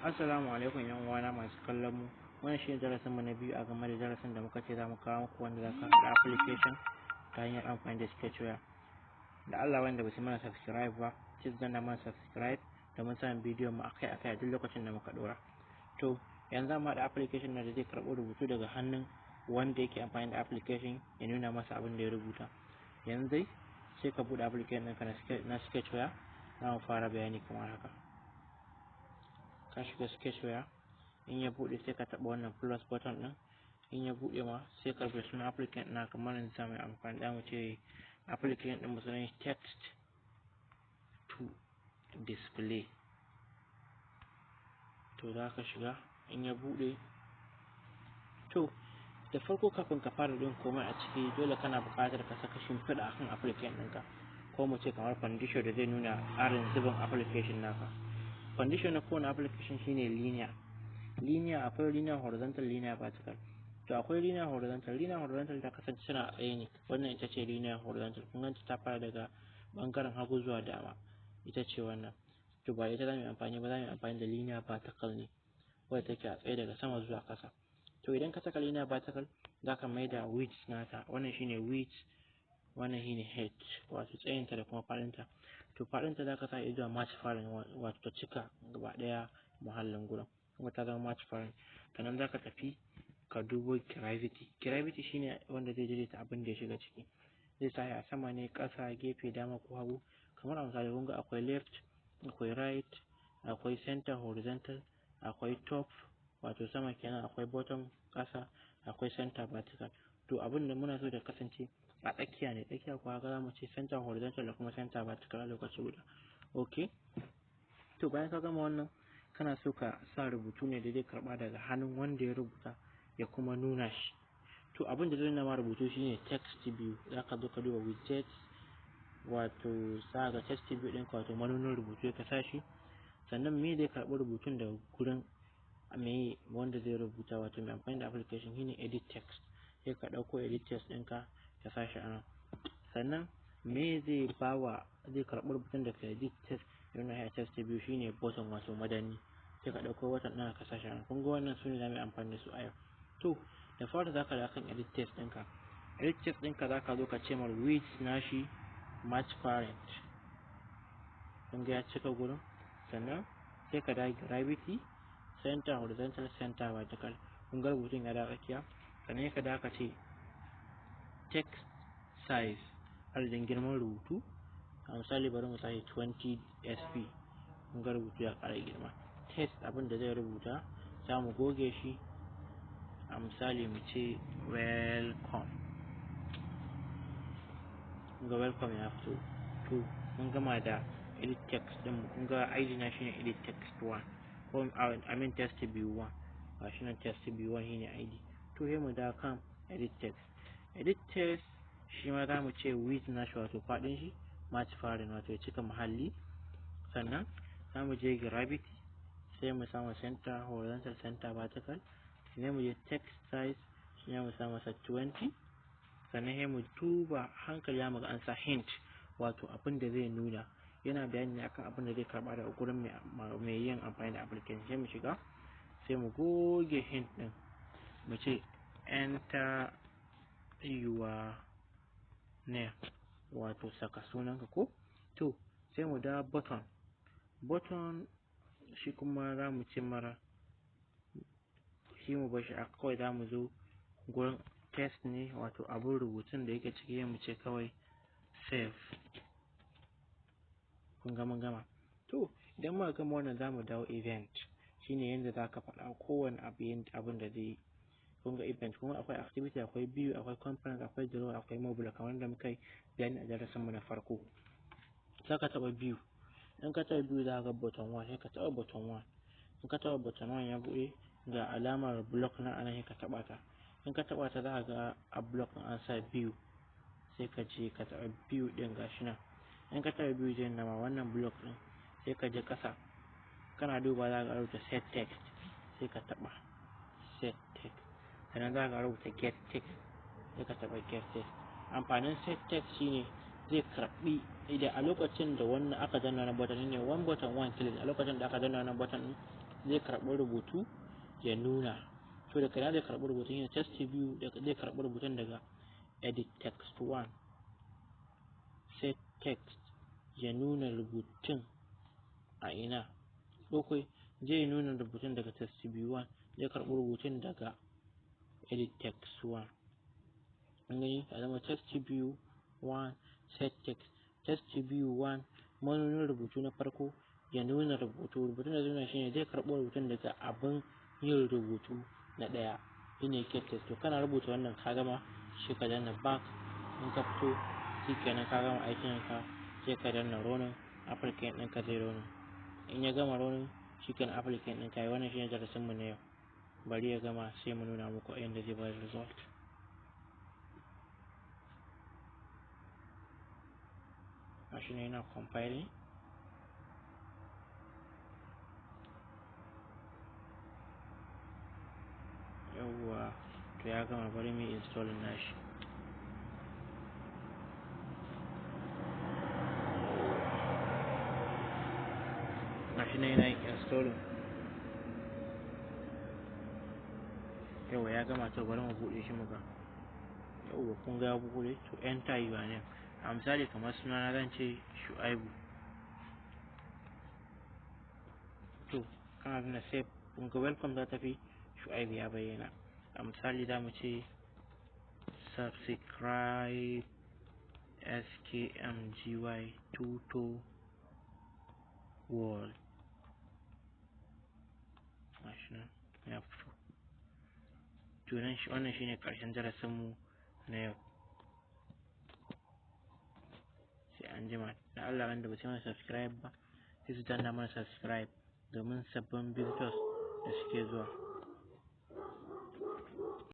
Assalamu alaikum, 'yan uwana masu kallon mu. Wannan shine darasin mu na biyu a game da darasin da muka ce za mu kawo muku, wanda za ka haɗa application ta hanyar amfani da Sketchware. Da Allah, wanda ba su mana subscribe ba, sai su danna mana subscribe domin samun bidiyon mu akai akai a duk lokacin da muka ɗora. To, yanzu za mu haɗa application na da zai karɓo rubutu daga hannun wanda yake amfani da application, ya nuna masa abin da ya rubuta. Yanzu dai sai ka buɗe application ɗinka na Sketchware. Za mu fara bayani kamar haka. Ka shiga Sketchware, in ya buɗe sai ka taɓa wannan plus button ɗin. In ya buɗe ma, sai ka rubuta sunan application ɗin. Kamar yanzu za mu yi amfani da, mu ce application ɗin mu sunan text to display. To, za ka shiga, in ya buɗe, to da farko, kafin ka fara ɗin komai a ciki, dole kana buƙatar ka saka shimfiɗa akan application ɗinka, ko mu ce kamar foundation da zai nuna tsarin zubin application naka. Foundation na kowane application shine linear. Linear, akwai linear horizontal, linear vertical. To, akwai linear horizontal. Linear horizontal ta kasance tana a tsaye ne. Wannan ita ce linear horizontal. Kun ganta, ta fara daga bangaren hagu zuwa dama, ita ce wannan. To, ba ita za mu yi amfani ba, za mu yi amfani da linear vertical ne, wadda take a tsaye daga sama zuwa ƙasa. To, idan ka saka linear vertical, za ka mai da width nata, wannan shine width, wannan shine height, wato tsayinta da kuma faɗinta. To, faɗinta za ka sa zuwa match parent, wato ta cika gaba ɗaya muhallin gurin, kuma ta zama match parent. Sannan za ka tafi ka dubo gravity. Gravity shine wanda zai daidaita abin da ya shiga ciki, zai sa a sama ne, ƙasa, gefe, dama ko hagu. Kamar a misali, kun ga akwai left, akwai right, akwai center horizontal, akwai top, wato sama kenan, akwai bottom, ƙasa, akwai center vertical. To, abin da muna so da kasance a tsakiya ne. Tsakiya kuwa ga za mu ce center horizontal da kuma center vertical a lokaci guda. Okay, to bayan ka gama wannan, kana so ka sa rubutu ne da zai karɓa daga hannun wanda ya rubuta, ya kuma nuna shi. To, abin da zai nuna ma rubutu shine text view. Za ka zo ka duba widgets, wato sa ga text view ɗinka, wato manunin rubutu, ka sa shi. Sannan me zai karɓi rubutun daga gurin me wanda zai rubuta, wato mai amfani da application, shine edit text. Sai ka ɗauko edit text ɗinka ka sa shi a nan. Sannan me zai bawa, zai karɓi rubutun daga edit text ya nuna shi a text view shine button, wato madanni. Sai ka ɗauko button ɗin ka sa shi a nan. Kun ga wannan su ne za mu yi amfani da su a yau. To, da fara za ka da kan edit text ɗinka. Edit text ɗinka, za ka zo ka ce mar width nashi match parent. Kun ga ya cika gurin. Sannan sai ka da gravity center horizontal, center vertical. Kun ga rubutun ya dawo tsakiya. Sannan ka da ka ce text size, adadin girman rubutu. A misali, bari mu sake 20 sp. Kun ga rubutu ya ƙara girma. Text, abin da zai rubuta, za mu goge shi. A misali, mu ce "Welcome". Kun ga "Welcome" ya fito. To, mun gama da edit text din mu. Kun ga ID na shine edit text 1, ko I mean text view 1. Ga shi nan, text view 1 shine ID. To, sai mu dawo kan edit text. Edit text shi ma za mu ce width na shi, wato faɗin shi, match parent, wato ya cika muhalli. Sannan za mu je gravity, sai mu samu center horizontal, center vertical. Sai mu je text size, shi mu sa masa 20. Sannan sai mu duba hankali, ya muga an sa hint, wato abin da zai nuna, yana bayani ne akan abin da zai karba daga gurin mai yin amfani da application. Sai mu shiga, sai mu goge hint din, mu ce "Enter your name", wato saka sunanka ko. To, sai mu da button. Button shi kuma za mu ce mara shi, mu bashi a kawai. Za mu zo gurin text ne, wato abin rubutun da yake ciki, mu ce kawai "Save". Kun ga mun gama. To, idan muka gama wannan, za mu dawo event, shine yanda za ka faɗa kowane abu abin da zai yi. Kun ga event kuma akwai activity, akwai view, akwai component, akwai drawer, akwai mobile, kamar da muka yi bayani a darasin mu na farko. Za ka taɓa view. In ka taɓa view, za ka ga button 1. Sai ka taɓa button 1. In ka taɓa button 1, ya buɗe, ga alamar block na anan, sai ka taɓa ta. In ka taɓa ta, za ka ga a block ɗin an sa view. Sai ka je ka taɓa view ɗin, gashi nan. In ka taɓa view, zai nama wannan block ɗin. Sai ka je ƙasa, kana duba, za ka rubuta set text. Sai ka taɓa set text. Sannan za ka rubuta get text. Sai ka taɓa get text. Amfanin set text shine zai karɓi idan a lokacin da wannan aka danna wannan button ne, one button, one click. A lokacin da aka danna wannan button din, Zai karɓi rubutu ya nuna. To daga ina zai karɓi rubutun? Yana text view zai karɓi rubutun daga edit text 1 set text, ya nuna rubutun a ina? Bakwai zai nuna rubutun daga text view 1, zai karɓi rubutun daga edit text 1. An gani, ya zama text view 1 set text. Text view 1, manunin rubutu na farko, ya nuna rubutu. Rubutun da zai nuna shine zai karɓo rubutun daga abin yin rubutu na ɗaya, shine get text. To kana rubuta wannan ka gama, sai ka danna back. In ka fito, shikenan, ka gama aikin ka. Sai ka danna running, application ɗinka zai running. In ya gama running, shikenan, application ɗinka yi. Wannan shine darasin mu na yau. Bari ya gama sai mu nuna muku yadda zai bada result. Gashi ne yana compiling. Yawwa, to ya gama, bari mu yi installing nashi. Gashi ne yana yin installing. Yawwa, ya gama. To bari mu buɗe shi mu ga. Yawwa, kun ga ya buɗe. To enter your name. A misali kamar sunana zan ce Shu'aibu. To kana danna save, kun ga welcome za ta fi Shu'aibu ya bayyana. A misali za mu ce subscribe SKMGY Tuto World. Gashi nan ya fito. To nan wannan shine ƙarshen darasinmu na yau. Sai an jima. Da Allah wanda ba su mana subscribe ba, sai su danna mana subscribe domin sabbin visitors da suke zuwa.